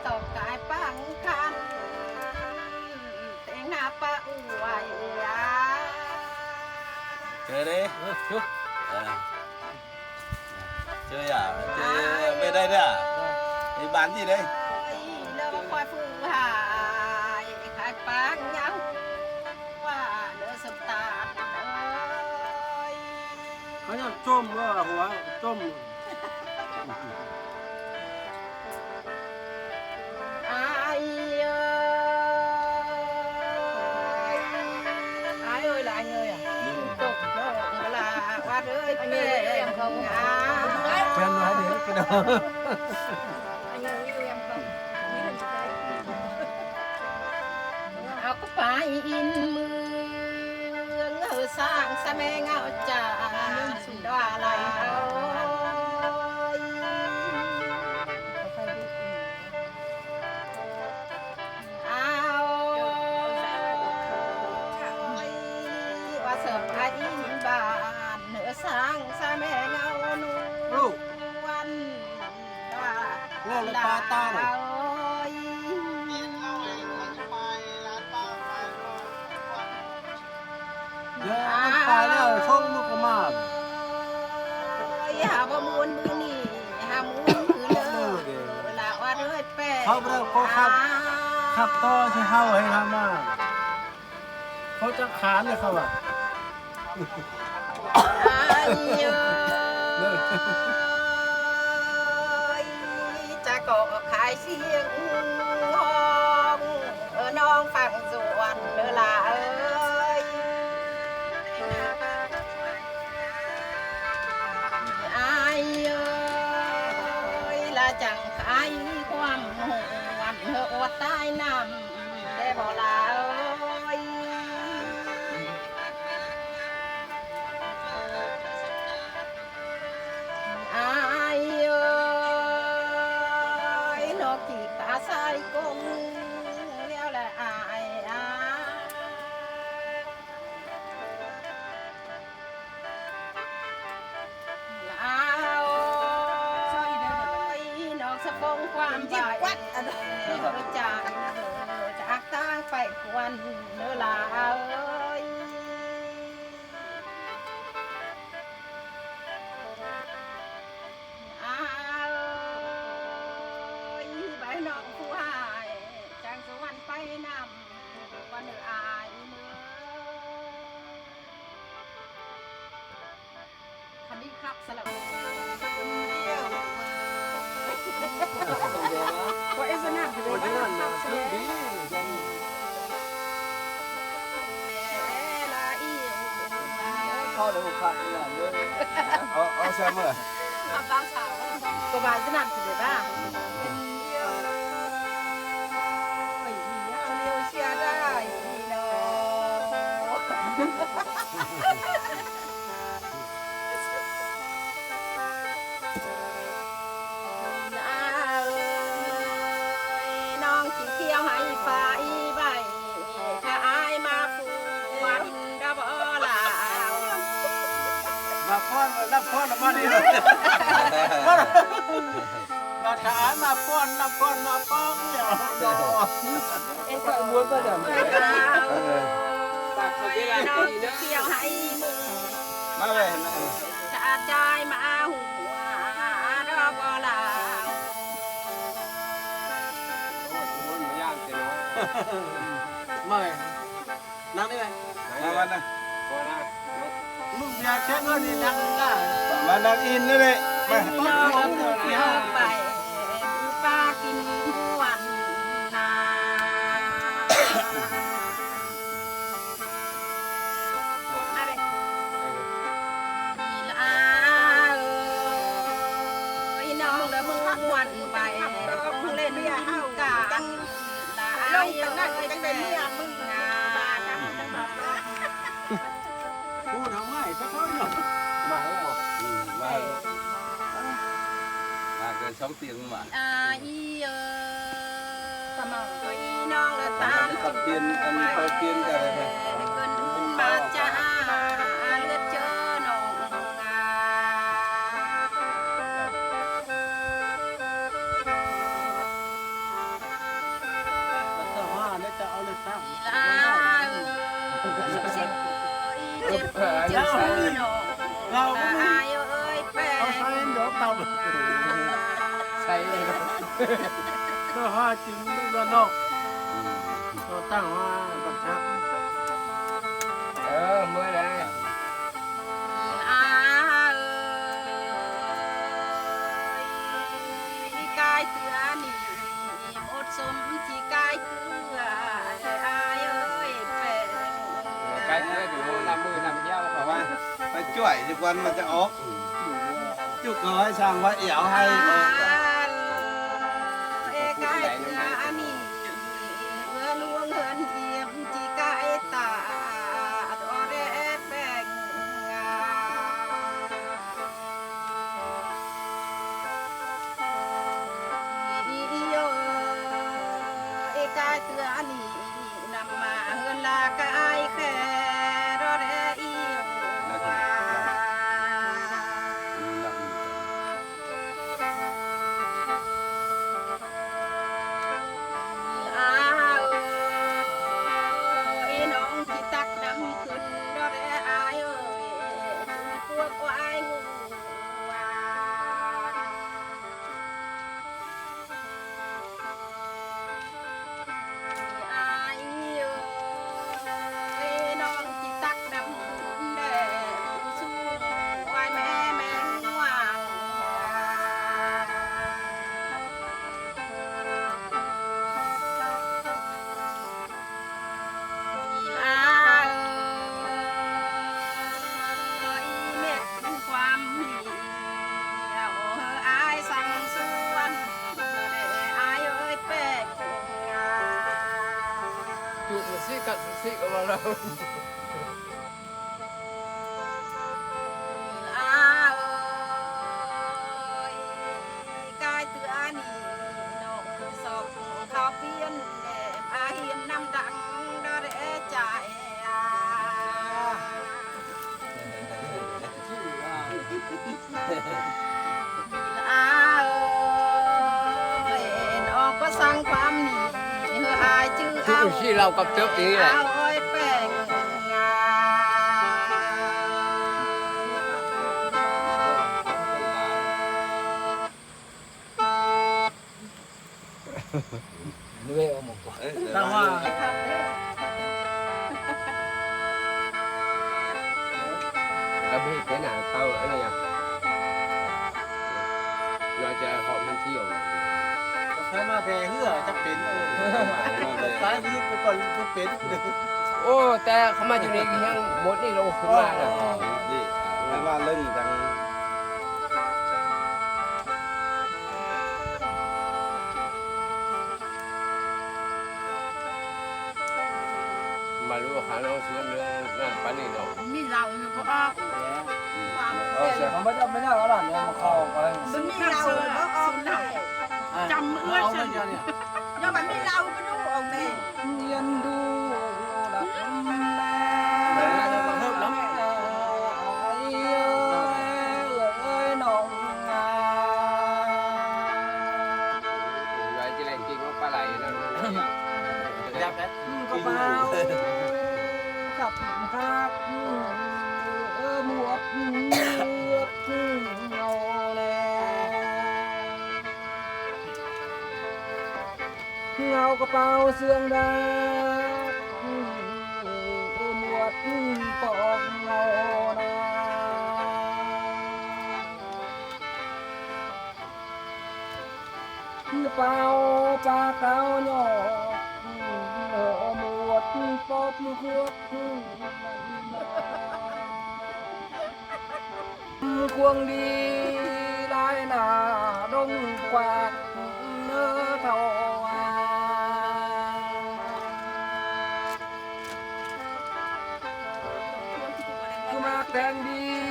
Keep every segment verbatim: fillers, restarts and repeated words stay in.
Tổng cái bằng khăn, tiếng Nga pa uai a. Chơi đi. Ờ. Chơi à? Chơi về đây đấy à? Đi bán gì đấy? Ơi, nó có khoai phù hại, khai phang nhau. Qua đỡ sập tàn ơi. Có nhá, chôm, ờ, hùa, chôm. Ai ơi. Ai ơi là anh ơi à? Tục đó là qua đứa anh ơi em không à? Quen nói đến cái đó. Anh ơi em không? Áo có phải in mưa ngờ sang sa me ngao chả đoa lai ơi. Áo ơi, qua sớm ai in bản nửa sang sa me ngao nu quan. Ngao lơ pa ta nè. Yơ, ăn pa lơ, sông mưa có mà. Ơi, hả, bơ muốn bơ nì, hả, muốn bơ lơ. Lơ, lơ, lơ. Là oa đơi pè. Khắp lơ, có khắp. À. Khắp to, thì hao hay hả mà. Có chắc khán được không ạ? Ai ơi, cha có khai siêng hong, ơ, nong phẳng ruột nữa là ơi. Ai ơi, là chẳng khai khoam hoàn hơ tai năm. Để bỏ là ơi. Ai ơi, nó chỉ cả sai công, leo là ai à. Áo ơi, nó sẽ phong quang bài. Chàng, chàng ta phải quan nữa là ơi. Áo ơi, bài nó phù hại, chàng số ăn tay nằm, quan nữa ai nữa. Khăn đi khắp xa lắm. Có em dân nặng thì phải bắt khắp xa lắm. Thôi, để một khăn đi làm nữa. Ờ, ờ, sao mà? Có bà dân nặng thì phải bà. Ôi, ôi, ôi, ôi, ôi, ôi. Nong chỉ kêu hãy phải vậy, thà ai mà phù quan đã bỏ là. Mà con, là con là mà đi. Con. Mà thà ai mà con, là con mà con. Em gọi muốn bao giờ? Nong chỉ kêu hãy Má về. Chả trai mà hùa đó bò là. Mời. Nắng đi mày. Nắng đi. Nắng đi. Lúc nhà chết nó đi nắng đi cả. Mà nắng in nữa đấy. Mày. Nó là phải ba kinh quan nà. Mà không học. Ừ, mà. Mà cái sóng tiếng mà. À, y ơi. Có y nong là tám. Khắp tiên, ăn khắp tiên cả rồi. Cơn mà cha, à, lướt chớ nong, à. Ai ơi, peng. Au sai đỏ tàu. Sai đỏ. Tôi hoa chính nó ra nọ. Tôi tăng hoa bật sắc. Ờ, mới đây. A ơi, cái tưa nỉ, một sớm chỉ cái tưa, ai ơi, peng. Cái tưa thì năm mươi năm theo hả? Phải chuỗi chứ quan mà cho ốc. Chúc có hai sang phải éo hay. Ê, cái tưa nỉ, ưa luông hơn hiểm chỉ cái ta, o rẽ peng. Ơ, ơ, ơ, cái tưa nỉ, năm mà hơn là cái khe, o rẽ yêu. Chụp một xí cận một xí của vào đâu. A ơi, cái tưa nỉ, nó sọc khao phiên, a hiên năm đắng, đó để chạy à. A ơi, nó có sang quán nỉ, hơ ai chứ. Chú ao. Xí lau cặp chớp tí này. A ơi, peng. Tao hoa. Tao biết thế nào, tao ở đây à? Rồi cho họ mình tiêu. Phải mà về hứa chắc pến. Cái gì cũng còn cứ pến. Ô, ta không mà chỗ này cái hàng một đi đâu cũng mà là. Đi. Phải mà lưng đằng. Mà lúa khả năng xuống nữa, nó bắn đi đâu. Mì lầu nó có ốc. Ờ, sẽ không bắt đầu mới nào đó là nó mà kho coi. Mì lầu nó có ốc này. Chăm ướt chân. Nó bắn mì lầu có đủ ốc này. Yên đủ là. Đấy là nó còn hợp lắm. Ơi, ơi, nồng à. Rồi, chứ lại kia có pha lại nó. Giáp đấy. Có bao khắp khắp, ơ, muộn nước ngầu nè. Ngao kơ pao sương đa, ơ, muộn pok ngầu nè. Pao pa kao nhọ, ơ, muột pop khuốc. Khuông đi lai nà đông quạt nơ thầu à. Cứ mát thèn đi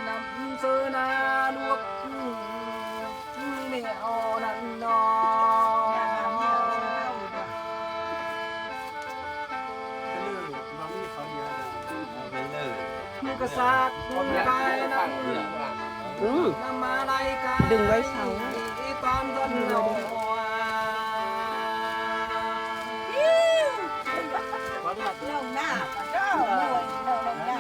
nằm sơ na luộc. Mẹ o năn no. Mưa cái sạt, mưa cái nắng. Ừ. Năm mà lai cái đừng gây sầu. Toàn dân lòng. Lòng nạ, lòng nạ.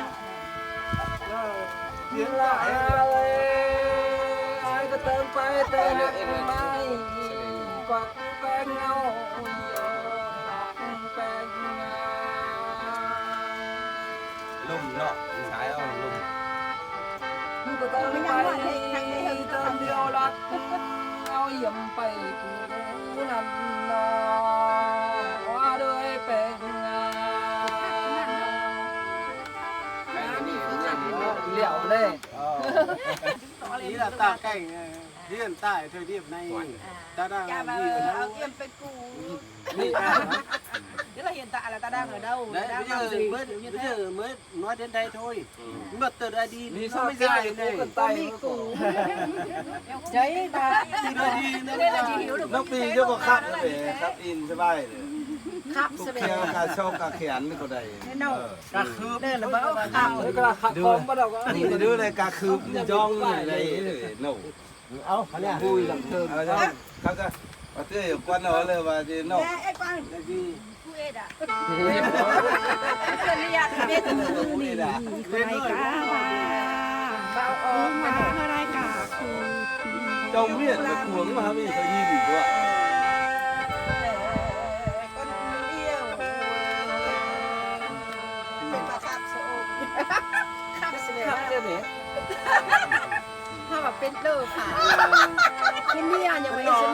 Ai, tơi hăk mai, quặc peng ngau, ui, ơ, quặc peng ngau. Lum ꞌnọ, sai ꞌnọ, lum. Ñu ꞌcọ tơm pay, tơm điêu lắc, ngau hiêm pay, cu năn ꞌnọ. Qua đơi peng ngau. Liẻo đây. Ờ. Ý là tạo cảnh, ờ, hiện tại thời điểm này ta đang làm gì ở đâu? Tức là hiện tại là ta đang ở đâu, ta đang làm gì, mới, kiểu như bây thế. Giờ mới nói đến đây thôi. Ừ. Mà từ đây đi nó mới dài này. Đấy, ta từ đây đi nó mới dài. Nó đi chứ có khắp nó phải khắp in cái bài rồi. Khắp sẽ phải. Cả sau cả khiển nó có đầy. Nó. Ờ. Cả khớp. Đây là bão khắp. Cái là khắp không bắt đầu có. Đi từ đây cả khớp, dòng này, này, nổ. Áo, hả nè? Vui lắm thơm. Ờ, rồi. Khắp ra. Và tươi ở quan đó là và gì nổ. Nè, ê, quan. Là gì? Vui đã. Vui đã. Khỏi cá ba. Bao ôm. Ba hơi đai cá. Trong miệng nó cuống mà mình phải nhìn được. Con yêu. Khắp sẽ khắp sẽ. Khắp sẽ. Khắp sẽ. Hao ꞌva pên ꞌlớ hả? Cái nia nhà mình sẽ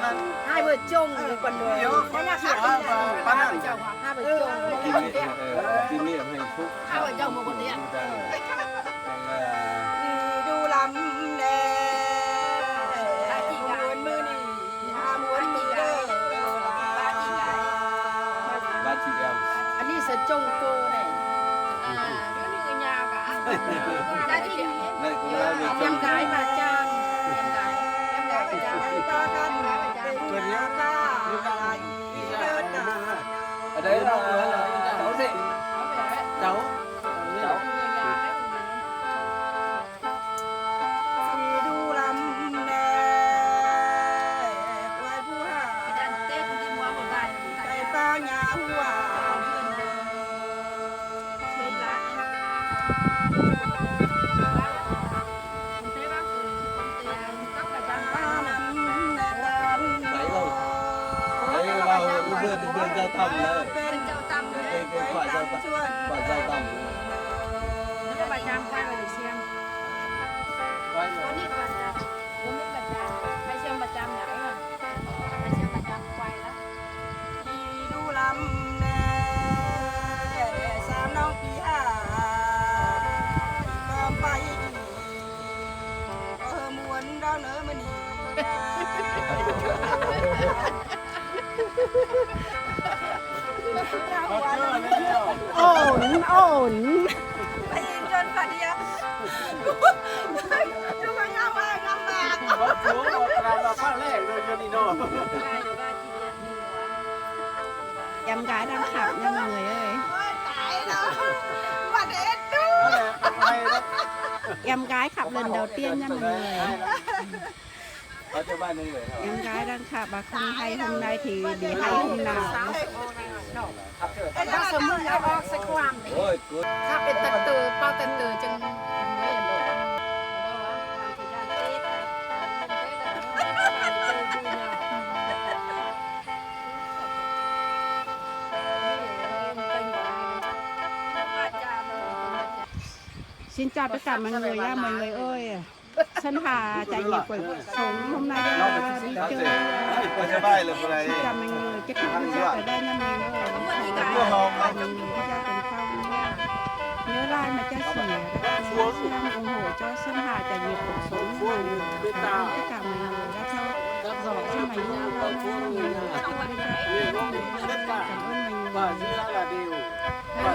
nằm. Hai vợ chồng còn đuổi. Cái nhà khác đi lại. Hai vợ chồng. Kỷ niệm hạnh phúc. Hai vợ chồng một con điện. Đi đu lắm nè. Muốn mưa đi. Muốn mưa đi. Ba chị em. Anh đi sẽ chồng cô này. Gia đình. Em gái bà Trang. Em gái, em gái bà Trang. Ở đây là cháu gì? Cháu. Cháu. Đi đu lắm nè. Quay bu hả. Cái ba nhà hùa. Đấy rồi. Đấy là bươn, bươn dao tăm đấy. Cái, cái quả dao tăm, quả dao tăm. Quay rồi. Quay rồi. Quay rồi. Quay xem bà Trang nhảy mà. Quay xem bà Trang quay đó. Đi đu lắm nè, xa nông pí hà, đi con bay, có muốn đó nữa mà nỉ. Ổn, ổn. Đi con phải đi. Chú phải ngắm ai ngắm bà. Có chú mà làm là phát lẻ rồi cho đi đồ. Em gái đang khắp nha mọi người ơi. Ôi, tái rồi. Mà để đu. Em gái khắp lần đầu tiên nha mọi người. Em gái đang khắp và không hay hôm nay thì để hay hôm nào. Ôi, good. Khắp đến tận từ, bao tận từ chừng Xin chào tất cả mọi người nha, mọi người ơi. Sơn Hà trải nghiệm cuộc sống hôm nay đi, đi chơi. Xin chào mọi người, kết thúc video tại đây nha mọi người. Chúc mọi người video thành công nha. Nhớ like và chia sẻ, ủng hộ cho Sơn Hà trải nghiệm cuộc sống nha mọi người. Cảm ơn tất cả mọi người đã theo dõi Sơn Hà Youtube nha mọi người. Cảm ơn mọi người.